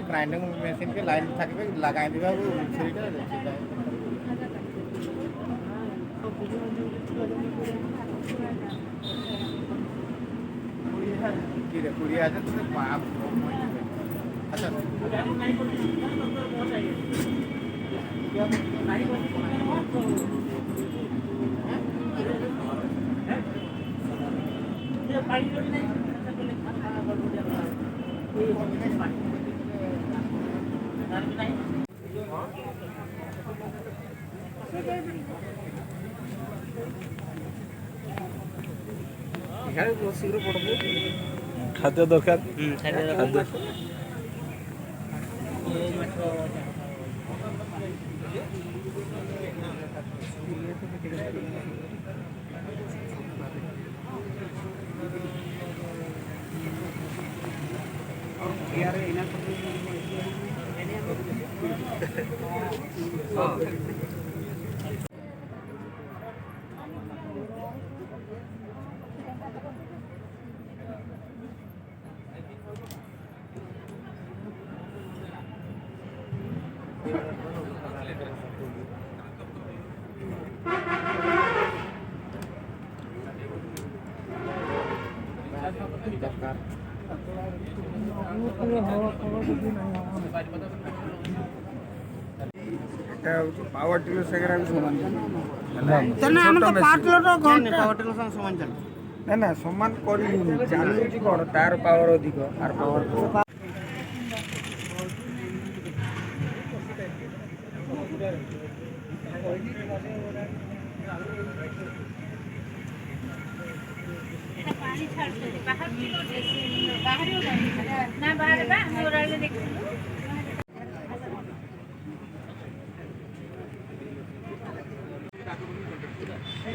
Grinding মেশিনকে line থাকবে, লাগাই দিবা সেইটা। কি রে, 20,000 তো বাপ। আচ্ছা, ଖାଦ୍ୟ ଦରକାର, ଖାଦ୍ୟ। ଦରକାର। ଏଟା ହେଉଛି ପାୱାର ଟିଲର ସାଙ୍ଗରେ ଆମେ ସମାନ। ତାହେଲେ ଆମେ ତ ପାୱାର ଟିଲର ଘଣ୍ଟା ସମାନ ଚାଲୁଛି। ନା ନା, ସମାନ କରିବୁନି। ଚାଲୁଛି କ'ଣ, ତାର ପାୱାର ଅଧିକ ଆର ପାୱାର। ପାଣି ଛାଡୁଛନ୍ତି, ବାହାରୁଛି ବାହାରିବ ନା ବାହାରେ ବା, ଆମେ ଓରାଳରେ ଦେଖିଥିଲୁ।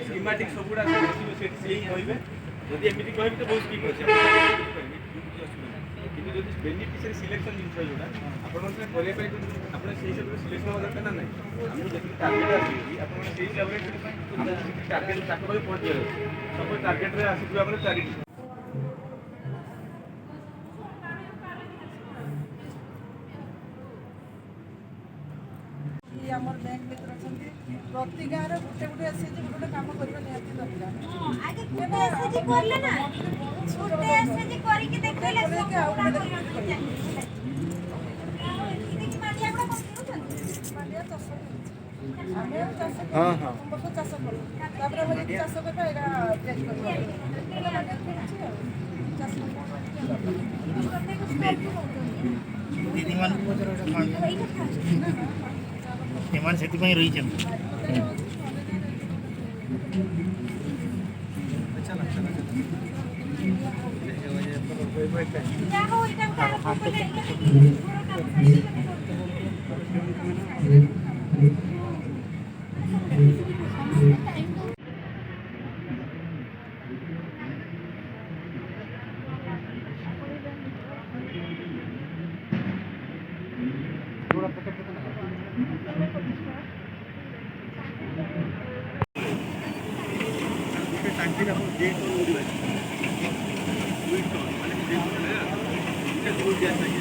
ସ୍କିମାଟିକ୍ ସବୁଗୁଡ଼ା ଆସିବ ସେଠି, ସେଇ କହିବେ। ଯଦି ଏମିତି କହିବି ତ ବହୁତ ସ୍କିମ୍ ଅଛି, ଆପଣ କରିପାରିବେ, କିଛି ଅସୁବିଧା ନାହିଁ। କିନ୍ତୁ ଯଦି ବେନିଫିସିଆରୀ ସିଲେକ୍ସନ୍ ଜିନିଷ ଯେଉଁଟା ଆପଣଙ୍କ ସେଟା କରିବା ପାଇଁ, ଆପଣ ସେଇ ହିସାବରେ ସିଲେକ୍ସନ୍ ହେବା ଦରକାର ନା ନାହିଁ? ଆମକୁ ଯେତିକି ଟାର୍ଗେଟ୍ ଆସିଛି, ଆପଣ ସେଇ ହିସାବରେ ଆମକୁ ସେତିକି ଟାର୍ଗେଟ୍ ତାଙ୍କ ପାଖରେ ପହଞ୍ଚିବାର ଅଛି। ସପୋଜ୍ ଟାର୍ଗେଟ୍ରେ ଆସିଥିବ ଆମର ଚାରିଟି। ଆମର ବ୍ୟାଙ୍କ ମିତ୍ର ଅଛନ୍ତି, ପ୍ରତି ଗାଁରେ ଗୋଟେ ଗୋଟେ ଏସ୍ଏଚଜି ଗୋଟେ ଗୋଟେ କାମ କରିବା ନିହାତି ଦରକାର। ଆଗେ ଗୋଟେ ଏସ୍ଏଚଜି କରିଲେ ନା, ଗୋଟେ ଏସ୍ଏଚଜି କରିକି ଦେଖେଇଲେ ସବୁ ଗୁଡା କରିବାକୁ ଚାହିଁବେ। ଆଉ ଏତିକି ଦେଖି ମାଣ୍ଡିଆ ଗୁଡା କଣ କିଣୁଛନ୍ତି? ମାଣ୍ଡିଆ ଚାଷ ହେଉଛି, ଆମେ ଚାଷ ହଁ ହଁ ପ୍ରଥମ ବର୍ଷ ଚାଷ କଲୁ, ତାପରେ ଆମେ ଯଦି ଚାଷ କରିବା ଏଇଟା ତିଆରି କରିବା, ହେଲେ ମାଣ୍ଡିଆ କିଣୁଛି ଆଉ ଚାଷ। ପ୍ରତ୍ୟେକ ଷ୍ଟେପ୍ ନଉଛନ୍ତି। ଦିଦିମାନଙ୍କୁ ପଚାର ଏଇଟା କ'ଣ। ଏଇଟା ଫାଷ୍ଟ। ଏମାନେ ସେଥିପାଇଁ ରହିଛନ୍ତି। ଯାହା ହଉ, ଏଇଟା ଗୋଟେ ଆରମ୍ଭ କଲେ, ଏଇଟା ଘର କାମ ସାରିକି ମାନେ କରୁଛନ୍ତି। ସମସ୍ତେ ଟାଇମ୍ ଦଉ। ଗୋଟେ ଟାଙ୍କିରେ ଆପଣ 1.5 ଟନ୍ ମରୁଡ଼ି ବାଜିବ, 2 ଟନ୍ ମାନେ 1.5 ଟନ୍, ଏଇଟା ଜୋର ଗ୍ୟାସ୍ ଲାଗେ।